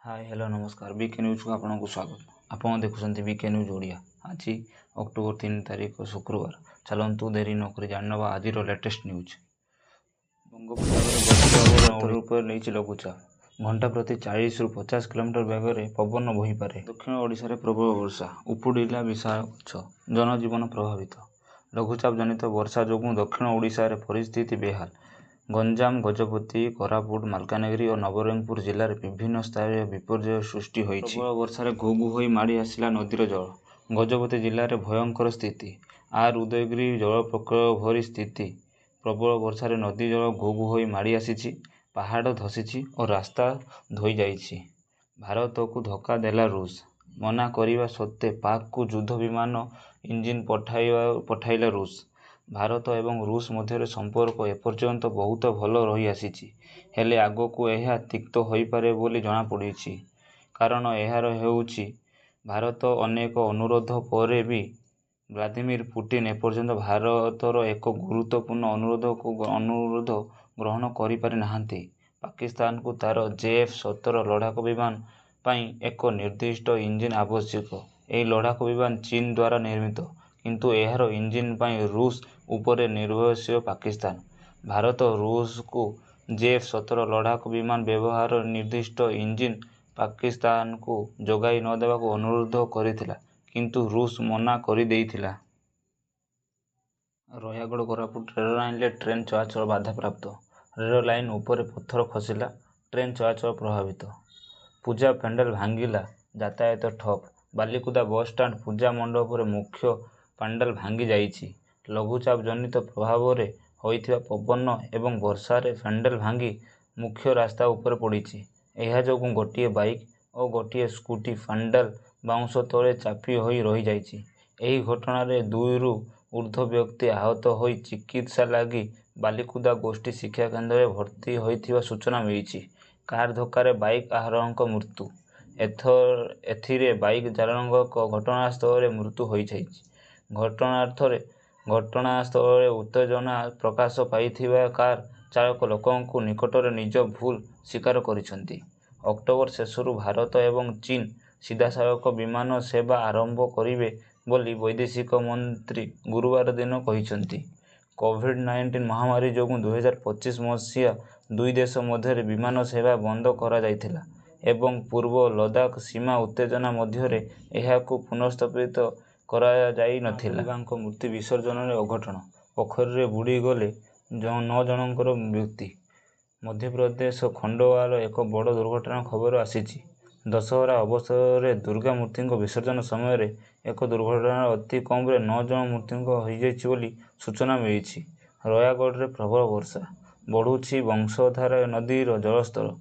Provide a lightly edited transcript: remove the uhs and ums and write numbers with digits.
ହାଏ, hello, ନମସ୍କାର। ବିକେ ନ୍ୟୁଜ୍କୁ ଆପଣଙ୍କୁ ସ୍ୱାଗତ। ଆପଣ ଦେଖୁଛନ୍ତି ବିକେ ନ୍ୟୁଜ୍ ଓଡ଼ିଆ। ଆଜି ଅକ୍ଟୋବର 3 ତାରିଖ, ଶୁକ୍ରବାର। ଚାଲନ୍ତୁ, ଡେରି ନକରି ଜାଣିନେବା ଆଜିର ଲେଟେଷ୍ଟ ନ୍ୟୁଜ୍। ବଙ୍ଗୋପସାଗରରେ ଗଭୀର ରୂପ ନେଇଛି ଲଘୁଚାପ। ଘଣ୍ଟା ପ୍ରତି 40ରୁ 50 କିଲୋମିଟର ବେଗରେ ପବନ ବୋହିପାରେ। ଦକ୍ଷିଣ ଓଡ଼ିଶାରେ ପ୍ରବଳ ବର୍ଷା, ଉପୁଡ଼ିଲା ବିଶାଳ ଗଛ, ଜନଜୀବନ ପ୍ରଭାବିତ। ଲଘୁଚାପ ଜନିତ ବର୍ଷା ଯୋଗୁଁ ଦକ୍ଷିଣ ଓଡ଼ିଶାରେ ପରିସ୍ଥିତି ବେହାଲ। ଗଞ୍ଜାମ, ଗଜପତି, କୋରାପୁଟ, ମାଲକାନଗିରି ଓ ନବରଙ୍ଗପୁର ଜିଲ୍ଲାରେ ବିଭିନ୍ନ ସ୍ଥାନରେ ବିପର୍ଯ୍ୟୟ ସୃଷ୍ଟି ହୋଇଛି। ପ୍ରବଳ ବର୍ଷାରେ ଘୁ ଘୁ ହୋଇ ମାଡ଼ି ଆସିଲା ନଦୀର ଜଳ। ଗଜପତି ଜିଲ୍ଲାରେ ଭୟଙ୍କର ସ୍ଥିତି। ଆର୍ ଉଦୟଗିରି ଜଳପ୍ରଳୟ ଭଳି ସ୍ଥିତି। ପ୍ରବଳ ବର୍ଷାରେ ନଦୀ ଜଳ ଘୁ ଘୁ ହୋଇ ମାଡ଼ି ଆସିଛି। ପାହାଡ଼ ଧସିଛି ଓ ରାସ୍ତା ଧୋଇଯାଇଛି। ଭାରତକୁ ଧକ୍କା ଦେଲା ରୁଷ। ମନା କରିବା ସତ୍ତ୍ୱେ ପାକ୍‌କୁ ଯୁଦ୍ଧ ବିମାନ ଇଞ୍ଜିନ୍ ପଠାଇଲା ରୁଷ। ଭାରତ ଏବଂ ରୁଷ ମଧ୍ୟରେ ସମ୍ପର୍କ ଏପର୍ଯ୍ୟନ୍ତ ବହୁତ ଭଲ ରହିଆସିଛି। ହେଲେ ଆଗକୁ ଏହା ତିକ୍ତ ହୋଇପାରେ ବୋଲି ଜଣାପଡ଼ିଛି। କାରଣ ଏହାର ହେଉଛି, ଭାରତର ଅନେକ ଅନୁରୋଧ ପରେ ବି ଭ୍ଲାଦିମିର ପୁଟିନ ଏପର୍ଯ୍ୟନ୍ତ ଭାରତର ଏକ ଗୁରୁତ୍ୱପୂର୍ଣ୍ଣ ଅନୁରୋଧ ଗ୍ରହଣ କରିପାରି ନାହାନ୍ତି। ପାକିସ୍ତାନକୁ ତା'ର ଜେଏଫ୍-17 ଲଢ଼ାକୁ ବିମାନ ପାଇଁ ଏକ ନିର୍ଦ୍ଦିଷ୍ଟ ଇଞ୍ଜିନ୍ ଆବଶ୍ୟକ। ଏହି ଲଢ଼ାକୁ ବିମାନ ଚୀନ୍ ଦ୍ୱାରା ନିର୍ମିତ। କିନ୍ତୁ ଏହାର ଇଞ୍ଜିନ୍ ପାଇଁ ରୁଷ ଉପରେ ନିର୍ଭରଶୀଳ ପାକିସ୍ତାନ। ଭାରତ ରୁଷକୁ ଜେଏଫ୍-17 ଲଢ଼ାକୁ ବିମାନ ବ୍ୟବହାର ନିର୍ଦ୍ଦିଷ୍ଟ ଇଞ୍ଜିନ୍ ପାକିସ୍ତାନକୁ ଯୋଗାଇ ଦେବାକୁ ଅନୁରୋଧ କରିଥିଲା, କିନ୍ତୁ ରୁଷ ମନା କରିଦେଇଥିଲା। ରୟାଗଡ଼ କୋରାପୁଟ ରେଳ ଲାଇନରେ ଟ୍ରେନ୍ ଚଳାଚଳ ବାଧାପ୍ରାପ୍ତ। ରେଳ ଲାଇନ ଉପରେ ପଥର ଖସିଲା, ଟ୍ରେନ୍ ଚଳାଚଳ ପ୍ରଭାବିତ। ପୂଜା ପେଣ୍ଡାଲ ଭାଙ୍ଗିଲା, ଯାତାୟାତ ଠପ୍। ବାଲିକୁଦା ବସଷ୍ଟାଣ୍ଡ ପୂଜା ମଣ୍ଡପରେ ମୁଖ୍ୟ ପେଣ୍ଡାଲ ଭାଙ୍ଗିଯାଇଛି। ଲଘୁଚାପ ଜନିତ ପ୍ରଭାବରେ ହୋଇଥିବା ପବନ ଏବଂ ବର୍ଷାରେ ପେଣ୍ଡାଲ ଭାଙ୍ଗି ମୁଖ୍ୟ ରାସ୍ତା ଉପରେ ପଡ଼ିଛି। ଏହାଯୋଗୁଁ ଗୋଟିଏ ବାଇକ୍ ଓ ଗୋଟିଏ ସ୍କୁଟି ପେଣ୍ଡାଲ ବାଉଁଶ ତଳେ ଚାପି ହୋଇ ରହିଯାଇଛି। ଏହି ଘଟଣାରେ 2ରୁ ଊର୍ଦ୍ଧ୍ୱ ବ୍ୟକ୍ତି ଆହତ ହୋଇ ଚିକିତ୍ସା ଲାଗି ବାଲିକୁଦା ଗୋଷ୍ଠୀ ଶିକ୍ଷାକେନ୍ଦ୍ରରେ ଭର୍ତ୍ତି ହୋଇଥିବା ସୂଚନା ମିଳିଛି। କାର ଧକ୍କାରେ ବାଇକ୍ ଆରୋହୀଙ୍କ ମୃତ୍ୟୁ। ଏଥିରେ ବାଇକ୍ ଚାଳକଙ୍କ ଘଟଣାସ୍ଥଳରେ ମୃତ୍ୟୁ ହୋଇଛି। ଘଟଣାସ୍ଥଳରେ ଉତ୍ତେଜନା ପ୍ରକାଶ ପାଇଥିବା କାର ଚାଳକ ଲୋକଙ୍କ ନିକଟରେ ନିଜ ଭୁଲ ସ୍ୱୀକାର କରିଛନ୍ତି। ଅକ୍ଟୋବର ଶେଷରୁ ଭାରତ ଏବଂ ଚୀନ୍ ସିଧାସଳଖ ବିମାନ ସେବା ଆରମ୍ଭ କରିବେ ବୋଲି ବୈଦେଶିକ ମନ୍ତ୍ରୀ ଗୁରୁବାର ଦିନ କହିଛନ୍ତି। କୋଭିଡ-19 ମହାମାରୀ ଯୋଗୁଁ 2025 ମସିହା ଦୁଇ ଦେଶ ମଧ୍ୟରେ ବିମାନ ସେବା ବନ୍ଦ କରାଯାଇଥିଲା ଏବଂ ପୂର୍ବ ଲଦାଖ ସୀମା ଉତ୍ତେଜନା ମଧ୍ୟରେ ଏହାକୁ ପୁନଃସ୍ଥାପିତ କରାଯାଇନଥିଲା। ମା ଦୁର୍ଗାଙ୍କ ମୂର୍ତ୍ତି ବିସର୍ଜନରେ ଅଘଟଣ, ପୋଖରୀରେ ବୁଡ଼ିଗଲେ 9 ଜଣଙ୍କ ମୃତ୍ୟୁ। ମଧ୍ୟପ୍ରଦେଶ ଖଣ୍ଡୱାର ଏକ ବଡ଼ ଦୁର୍ଘଟଣାର ଖବର ଆସିଛି। ଦଶହରା ଅବସରରେ ଦୁର୍ଗା ମୂର୍ତ୍ତିଙ୍କ ବିସର୍ଜନ ସମୟରେ ଏକ ଦୁର୍ଘଟଣାରେ ଅତି କମରେ 9 ଜଣଙ୍କ ମୃତ୍ୟୁ ହୋଇଛି ବୋଲି ସୂଚନା ମିଳିଛି। ରୟାଗଡ଼ରେ ପ୍ରବଳ ବର୍ଷା, ବଢ଼ୁଛି ବଂଶଧାରା ନଦୀର ଜଳସ୍ତର।